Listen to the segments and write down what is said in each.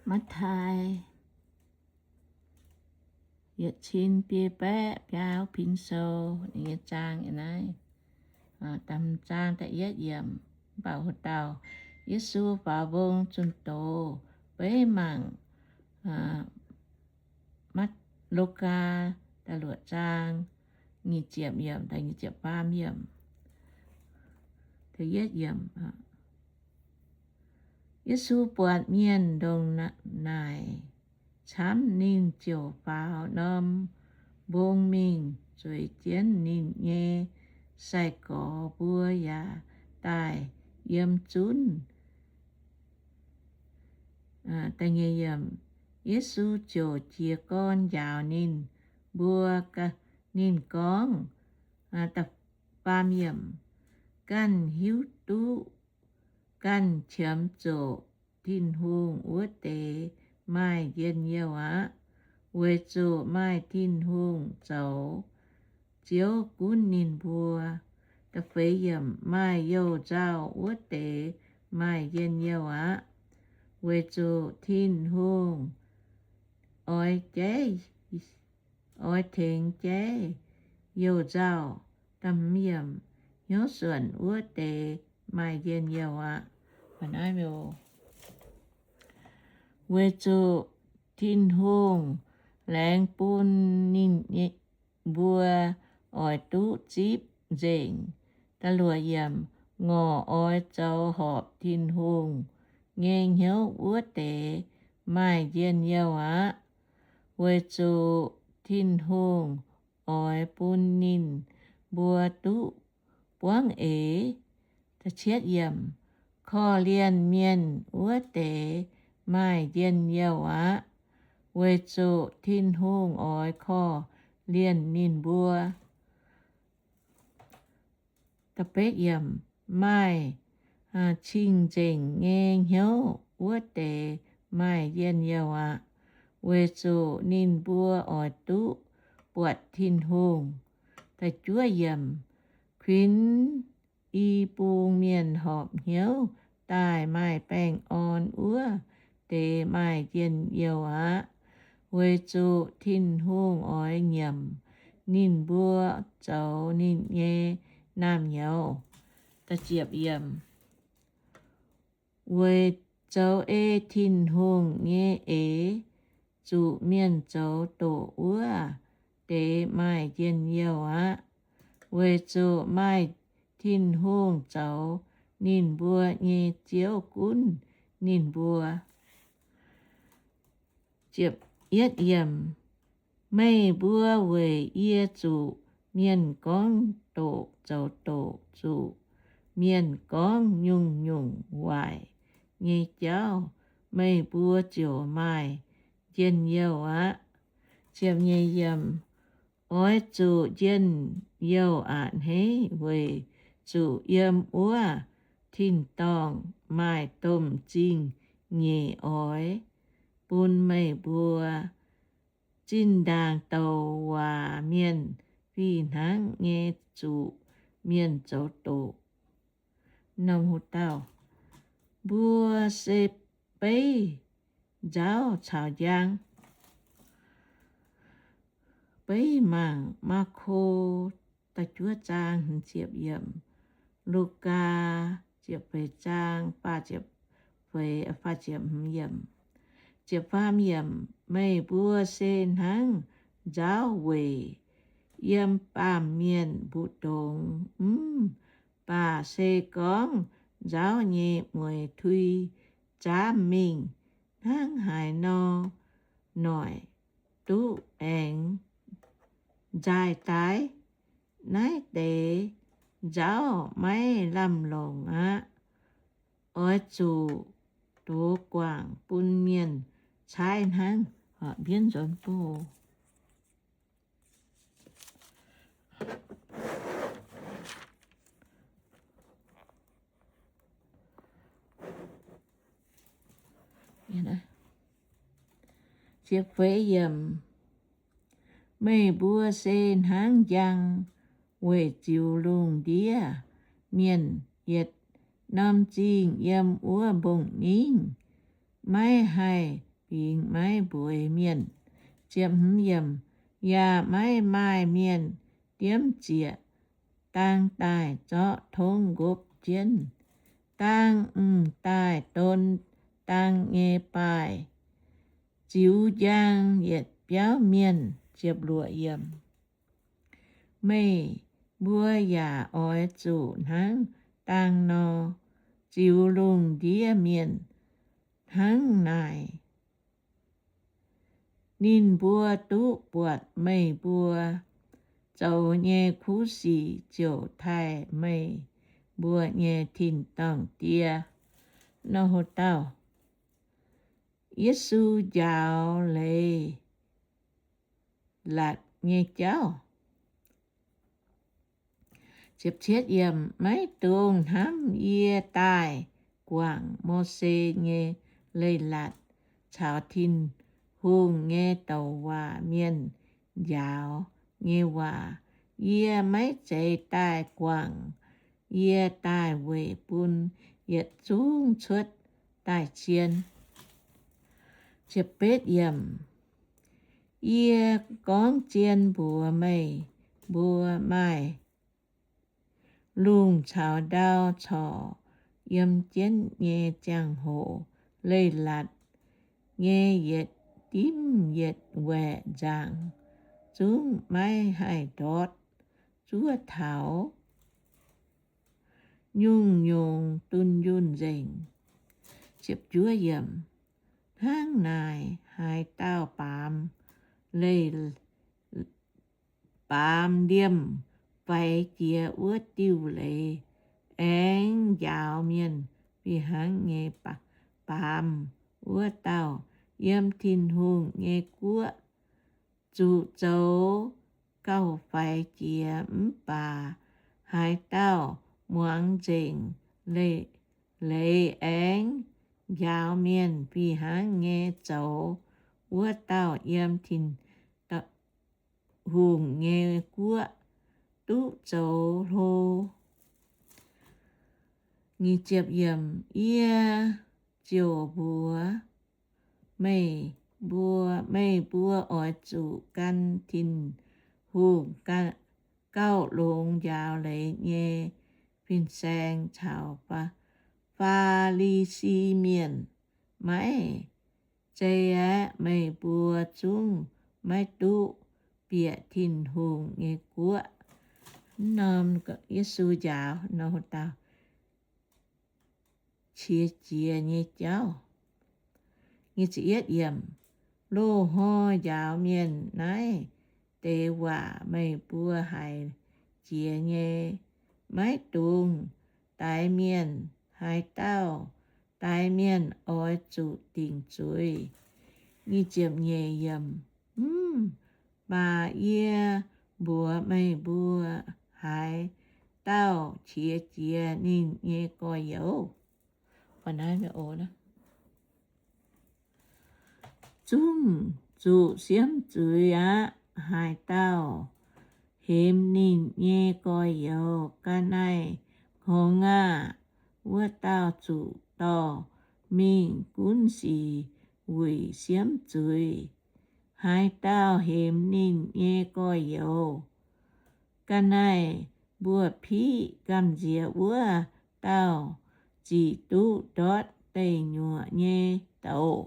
Matv^taai yietc cin biei baeqv biauv pin sou. Ninh nyei zaang yiem naaiv, da'hmz zaang da'yietv yiemc. Mv baac hoc dauh Yesu faaux mbong zunh doz, beiv mangc Matv-, Lugaa da'luoqc zaang nyic ziepc yiemc, da'nyic ziepc faam yiemc. Da'yietv yiemc. Yesu buatc mienh ndongc naaic camv, ninh ziouc faaux norm mbong mingh zueiz jienv ninh nyei sai-gorx mbuo yaac daaih yiem zunv. Yesu ziouc jiez gorn njaaux ninh mbuo, ninh gorngv, faam yiemc, ganh hiuv duqv ganh qiemx zoqc Tin-Hungh wuov deix maaih njien-youh aqv, weic zuqc maaih Tin-Hungh zoux Ziouv gunv ninh mbuo. Da'feix yiemc, maaih youh nzauh wuov deix maaih njien-youh aqv, weic zuqc Tin-Hungh oix jaiv, oix tengx jaiv youh nzauh. Da'hmz yiemc, hnyouv suonc wuov deix maaih njien-youh aqv. Weic zuqc Tin-Hungh laengz bun ninh mbuo oix duqv zipv nzengc. Da'luoqc yiemc, ngorc oix zoux horpc Tin-Hungh nyei hnyouv wuov deix maaih njien-youh aqv, weic zuqc Tin-Hungh oix bun ninh mbuo duqv buangv eix. Da'cietv yiemc, korv-lienh mienh wuov deix maaih njien-youh aqv, weic zuqc Tin-Hungh oix korv-lienh ninh mbuo. Da'betv yiemc, maaih cing-nzengc nyei hnyouv wuov deix maaih njien-youh aqv, weic zuqc ninh mbuo oix duqv buatc Tin-Hungh. Da'juov yiemc, kuinx i bung mienh horpc hnyouv daaih maaih baengh orn wuov deix maaih njien-youh aqv, weic zuqc Tin-Hungh oix nyiemc ninh mbuo zoux ninh nyei naamh nyouz. Weic zoux ei Tin-Hungh nyei eix zuqc mienh zoux doqc wuov deix maaih njien-youh aqv, weic zuqc maaih Tin-Hungh zoux ninh mbuo nyei Ziouv gunv ninh mbuo. Meih mbuo weic yie zuqc mienh gorngv doqc zoux doqc, zuqc mienh gorngv nyungc-nyungc waaic nyei jauv, meih mbuo ziouc maaih njien-youh aqv. Oix zuqc njien-youh a'hneiv weic zuqc yiem wuov tin-dorngh maaih domh zingh nyeic oix bun meih mbuo zinh ndaangc douc waac mienh fih hnangv nyei zuqc mienh zoux doqc. Mbuo se beiv nzauv caux njang. Beiv mangc Maako da'juov zaang hmz ziepc yiemc, Lugaa ziepc feix zaang faah ziepc feix, faah ziepc hmz yiemc. Ziepc faam yiemc, meih mbuo se hnangv nzauv weic yiem baamh mienh mbu'ndongx, mv baac se gorngv nzauv nyei mueiz tui zaamv mingh, hnangv haaix nor noic duqv aengx nzaaih daaih? Naaiv deix nzauv maiv lamh longc aqv. Oix zuqc dox guangc bun mienh caaiv hnangv. Mbienv nzuonx buo Ziepc feix yiemc, meih mbuo se hnangv njang weic ziux lungh ndiev mienh yietc norm zingh yiem wuov mbong-ningv, maiv haih fingx maiv mbueiz mienh. Yaac maiv maaih mienh diemv zieqc dang daaih zorqv tongv nqopv jienv. Dang mv daaih don dang nyei baaih ziux njang yietc biauv mienh. Meih mbuo yaac oix zuqc hnangv dang nor ziux lungh ndiev mienh hnangv naaic. Ninh mbuo duqv buatc meih mbuo zoux nyei kuv sic ziouc taaih meih mbuo nyei tin-dorngh die. Nor haaix dauh Yesu njaaux leiz-latc nyei jauv. Maiv dungx hnamv yie daaih guangc Mose nyei leiz-latc caux Tin-Hungh nyei douc waac mienh njaaux nyei waac. Yie maiv zeiz daaih guangc. Yie daaih weic bun yietc zungv cuotv daaih zien. Yie gorngv zien mbuox meih mbuo, maaih lungh caux ndau corc yiem jienv nyei ziangh hoc, leiz-latc nyei yietc dimv yietc waeqc nzaangc zungv maiv haih ndortv zuov taux. Nyungc-nyungc dunh yunh nzengc. Hnangv naaic, haaix dauh baamz leiz, baamz liemh faix jiex wuov diuh leiz aengx njaaux mienh fih hnangv nyei, baamz wuov dauh yiem Tin-Hungh nyei guoqv zuqc zoux gauh faix jiex. Mv baac haaix dauh muangx nzengc leiz aengx njaaux mienh fih hnangv nyei zoux, wuov dauh yiem Tin-Hungh nyei guoqv duqv zoux hlo. Yie ziouc mbuox meih mbuo, meih mbuo oix zuqc gan Tin-Hungh gauh longx njaaux leiz nyei fin-saeng caux Faa^li^si Mienh. Maiv zei aeqv, meih mbuo zungv maiv duqv bieqc Tin-Hungh nyei guoqv. Norm Yesu njaaux nor dauh qiex jiez nyei jauv. Loz-hnoi njaaux mienh naaiv deix waac meih mbuo haiz jiex nyei, maiv dungx daix mienh. Haaix dauh daix mienh oix zuqc dingc zuiz. Mv baac yie mbuox meih mbuo, haaix dauh qiex jiez ninh nyei gorx-youz zungv zuqc siemv zuiz aqv. Haaix dauh hemx ninh nyei gorx-youz ga'naaiv hngongx aah, wuov dauh zuqc dorh mingh gunv sic wuic siemv zuiz. Haaix dauh hemx ninh nyei gorx-youz ga'naaiv mbuo-piqv gamh nziex, wuov dauh zic duqv ndortv deic nyuoqc nyei douz.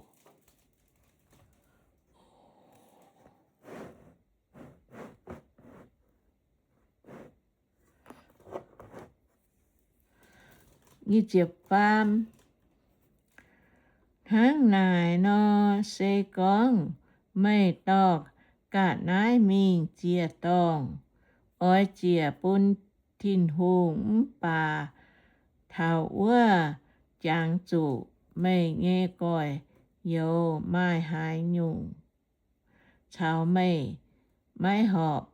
Hnangv naaic nor, se gorngv meih dorh ga'naaiv mingh ziec dorngh, oix ziec bun Tin-Hungh, mv baac taux wuov jangx zuqc meih nyei gorx-youz maaih haaix nyungc caux meih maiv horpc.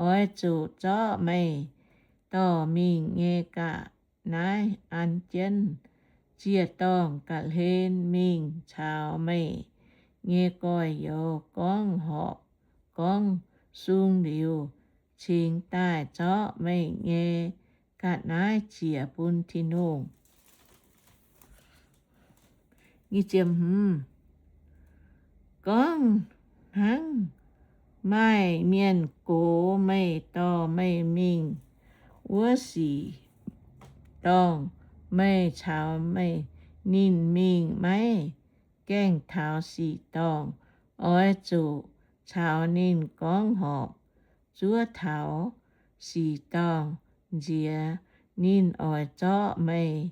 Oix zuqc zorqv meih dorh mingh nyei ga'naaiv an jienv ziec-dorngh ga'hlen mingh caux meih nyei gorx-youz gorngv horpc gorngv sung liuz, cingx daaih zorqv meih nyei ga'naaiv ziec bun Tin-Hungh. gorngv hnangv. Maaih mienh gox meih dorh meih mingh wuov sic dorngh, meih caux meih, ninh mingh maiv gaengh taux sic dorngh, oix zuqc caux ninh gorngv horpc zuov taux sic dorngh nziex. Ninh oix zorqv meih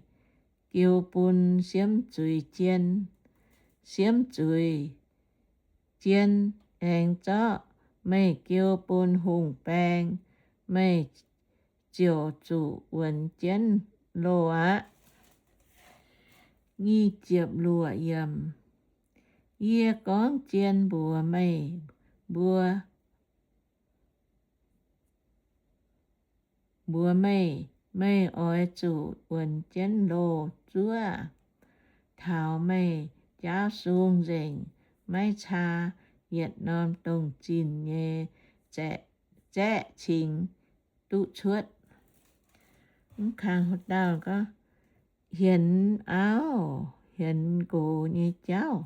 jiu bun siemv zuiz jien, siemv zuiz jien, aengx zorqv meih jiu bun hungh baeng, meih ziouc zuqc wuonx jienv loh aqv. Yie gorngv zien mbuox meih mbuo, mbuox meih, meih oix zuqc wuonx jienv loh zuov taux meih jaauv sung nzengc, maiv caa yietc norm dongh zinh nyei zaeqv cingx duqv cuotv. Mv kang haaix dauh gorngv, hienx auv hienx nqox nyei jauv.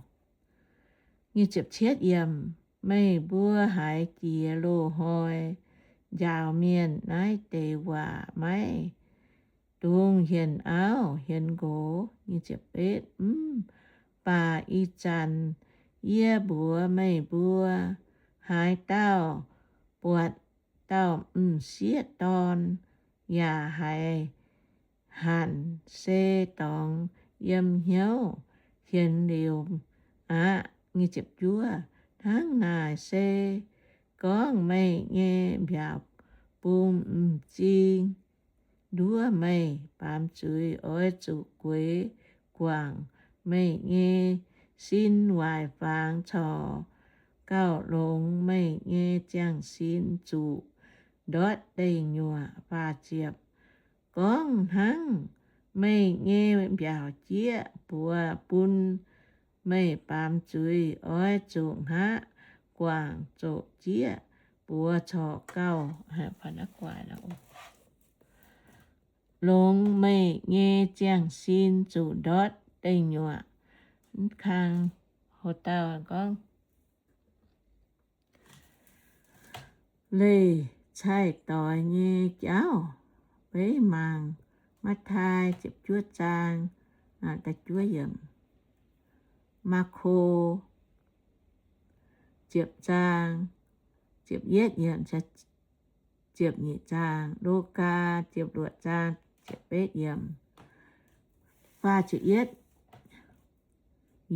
Meih mbuo haiz jiex loz-hnoi njaaux mienh naaiv deix waac, maiv dungx hienx auv hienx nqox. Mv baac ih zanc yie mbuox meih mbuo, haaix dauh buatc dauh m'sieqv dorn yaac haiz hanc se dorngx yiem hnyouv hienx liuz aqv. Hnangv naaic se gorngv meih nyei mbiaauc bung m'zing nduov meih baamz zuiz, oix zuqc gueix guangc meih nyei sin waaic fangx corc gauh longx meih nyei ziangh sin zuqc ndortv deic nyuoqc. Gorngv hnangv meih nyei mbiaauc jieqv buoz bun meih baamz zuiz, oix zuqc hngaqv guangc zoqc jieqv buoz corc gauh longx meih nyei ziangh sin zuqc ndortv deic nyuoqc. Mv kang haaix dauh gorngv leih cai-doix nyei jauv. Beiv mangc Matv^taai ziepc juov zaang, Maako ziepc zaang, ziepc yietv yiemc, ziepc nyeic zaang, Logaa ziepc luoqc zaang, ziepc betv yiemc, faah ziepc yietv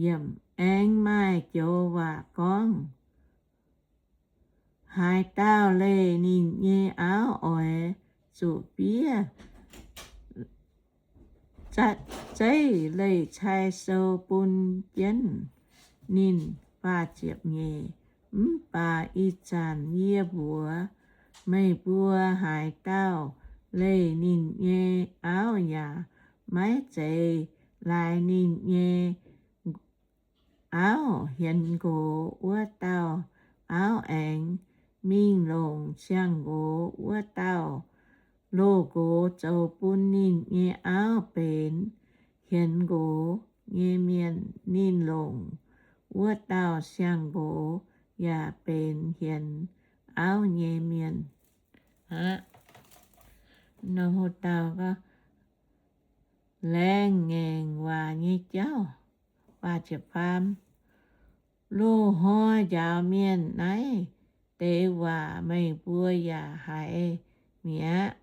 yiemc. Aengx maaih joux waac gorngv, haaix dauh leih ninh nyei auv oix zuqc fiev zeiv leih cai sou bun jienv ninh. Faah ziepc nyeic. Mv baac ih zanc yie mbuox meih mbuo, haaix dauh leih ninh nyei auv yaac maiv zeiz laaix ninh nyei auv hienx nqox, wuov dauh auv aengx mingh longc siang-nqox wuov dauh loz-nqox zoux bun ninh nyei auv benx hienx nqox nyei mienh. Ninh longc wuov dauh siang-nqox yaac benx hienx auv nyei mienh aqv. Laengh ngaengc waac nyei jauv. Loz-hnoi njaaux mienh naaiv deix waac meih mbuo yaac haiz mi'aqv.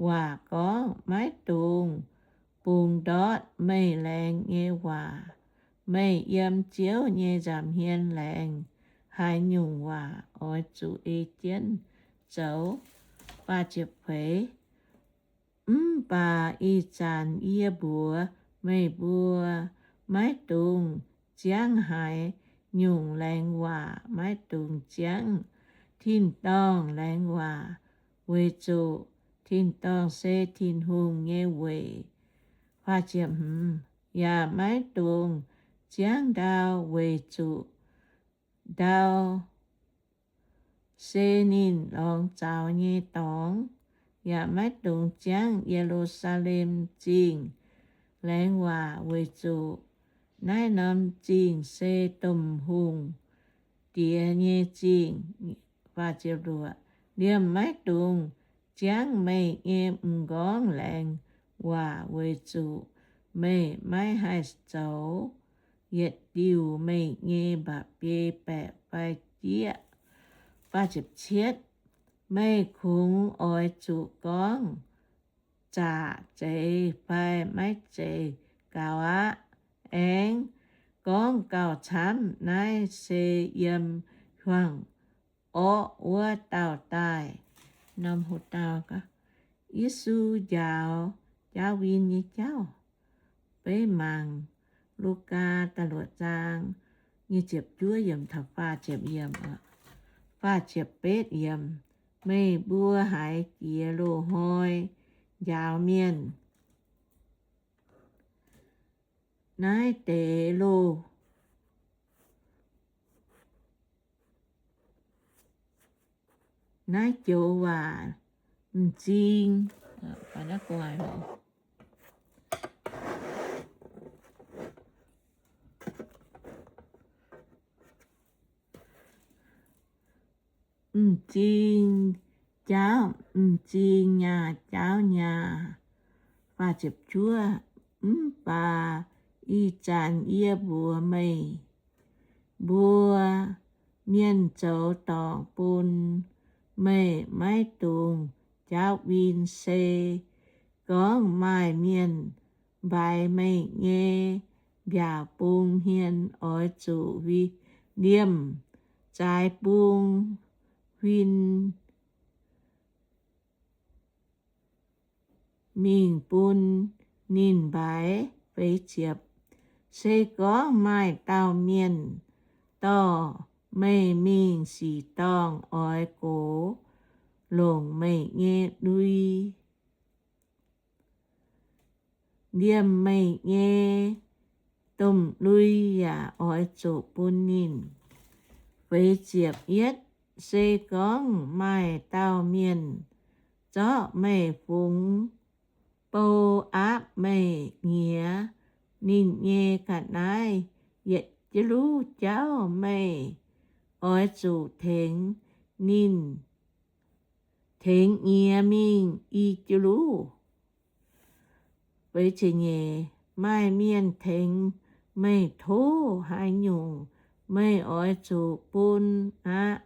Waac gorngv, maiv dungx bungx ndortv meih laengz nyei waac. Meih yiem Ziouv nyei nza'hmien laengz haaix nyungc waac oix zuqc ei jienv zoux. Mv baac ih zanc yie mbuox meih mbuo, maiv dungx ziangv haaix nyungc laengz waac. Maiv dungx ziangv tin-dorngh laengz waac, weic zuqc tin-dorngh se Tin-Hungh nyei weic. Yaac maiv dungx ziangv ndau, weic zuqc ndau se ninh lorngx zaux nyei dorngx. Yaac maiv dungx ziangv Ye^lu^saa^lem Zingh laengz waac, weic zuqc naaiv norm zingh se domh hungh Diex nyei zingh. Liemh maiv dungx ziangv meih nyei m'nqorngv laengz waac, weic zuqc meih maiv haih zoux yietc diuh meih nyei mba'biei baeqc fai jieqv. Meih kungx oix zuqc gorngv zaqc zeiz fai maiv zeiz gaux aqv. Aengx gorngv gauh camv, naaiv se yiem hiuang orqv wuov dauh daaih. Norm hoc dauh, Yesu njaaux jaauv win nyei jauv. Beiv mangc Lugaa da'luoqc zaang nyic ziepc juov yiemc taux faah ziepc yiemc. Faah ziepc betv yiemc. Meih mbuo haiz jiex loz-hnoi njaaux mienh, naaiv deix loz, naaiv joux waac m'zing, m'zing jaauv, m'zing nyaah jaauv nyaah. Mv baac ih zanc yie mbuox meih mbuo, mienh zoux dorngc bun meih maiv dungx jaauv win. Se gorngv maaih mienh mbaix meih nyei mbiaauc bung hmien, oix zuqc liemh zaaix bung huin mingh bun ninh mbaix. Se gorngv maaih dauh mienh dorh meih mingh sic dorngh, oix gox longc meih nyei lui. Liemh meih nyei domh lui yaac oix zuqc bun ninh. Se gorngv maaih dauh mienh zorqv meih fungx bou aapv meih nyiex ninh nyei ga'naaiv yietc jienv luv jauv, meih oix zuqc tengx ninh, tengx nyiex mingh i jienv luv. Maaih mienh tengx meih tov haaix nyungc, meih oix zuqc bun aqv.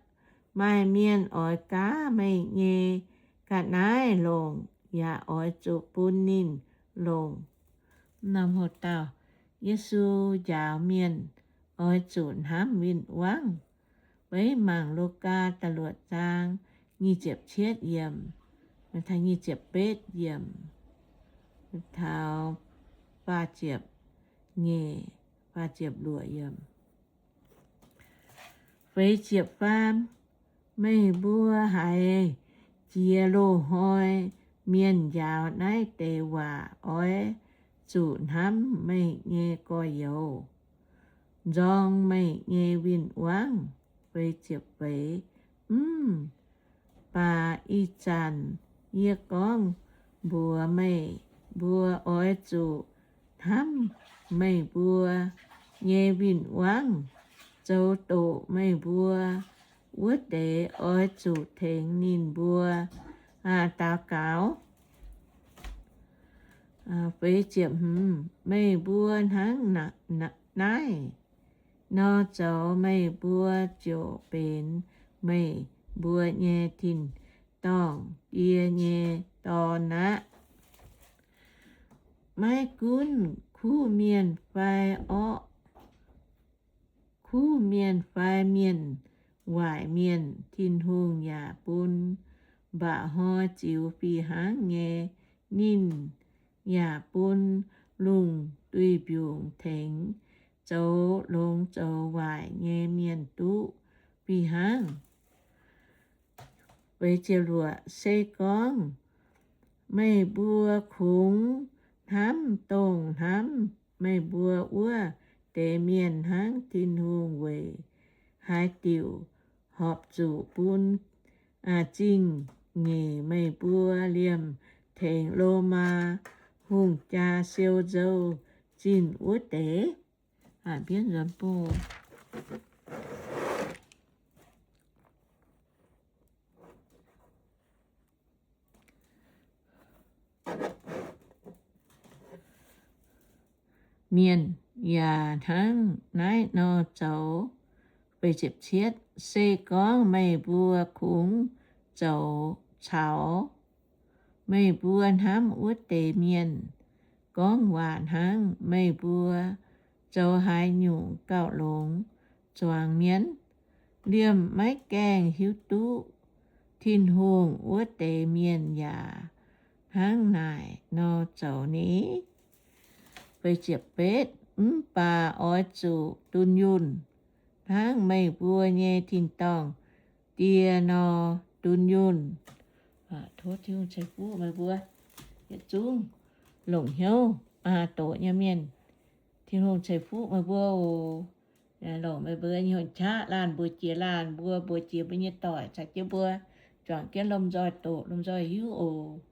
Maaih mienh oix gaav meih nyei ga'naaiv longc, yaac oix zuqc bun ninh longc. Yesu njaaux mienh oix zuqc hnamv win-wangv. Beiv mangc Lugaa da'luoqc zaang nyic ziepc cietv yiemc, nyic ziepc betv yiemc, taux faah ziepc nyeic, faah ziepc luoqc yiemc. Meih mbuo haiz jiex loz-hnoi mienh njaaux naaiv deix waac, oix zuqc hnamv meih nyei gorx-youz nzorng meih nyei win-wangv. Mv baac ih zanc yie gorngv mbuox meih mbuo, oix zuqc hnamv meih mbuo nyei win-wangv. Zoux doqc meih mbuo wuov deix oix zuqc tengx ninh mbuo daux gaux. Meih mbuo hnangv naaiv nor zoux, meih mbuo ziouc benx meih mbuo nyei tin-dorngh Die nyei dorn aqv. Maiv gunv kuv mienh fai orqv, kuv mienh fai mienh waaic mienh, Tin-Hungh yaac bun mba'hnoi ziux fih hnangv nyei. Ninh yaac bun lungh duih mbiungc tengx zoux longx zoux waaic nyei mienh duqv fih hnangv. Se gorngv meih mbuo kungx hnamv dongh hnamv meih mbuo wuov deix mienh hnangv, Tin-Hungh weic haaix diuc horpc zuqc bun zingh nyeic meih mbuo liemh tengx Lomaa hungh jaa siou nzou zinh wuov deix? Aa, bienv nzuonx buo. mienh yaac hnangv naaiv nor zoux. Se gorngv meih mbuo kungx zoux caux meih mbuo hnamv wuov deix mienh gorngv waac hnangv, meih mbuo zoux haaix nyungc gauh longx zuangx mienh? Liemh maiv gaengh hiuv duqv Tin-Hungh wuov deix mienh yaac hnangv naaic nor zoux ni? Mv baac oix zuqc dunh yunh hnangv meih mbuo nyei tin-dorngh Die nor dunh yunh. Tov Tin-Hungh ceix fuqv meih mbuo yietc zungv longc hnyouv doqc nyei mienh. Tin-Hungh ceix fuqv meih mbuo oc. Longc meih mbuo nyei hnyouv qaqv laanh mbuox jiex laanh mbuo, mbuox jiex mbuo nyei doic caux jienv mbuo juangc jienv lomh nzoih doqc, lomh nzoih hiuv oc.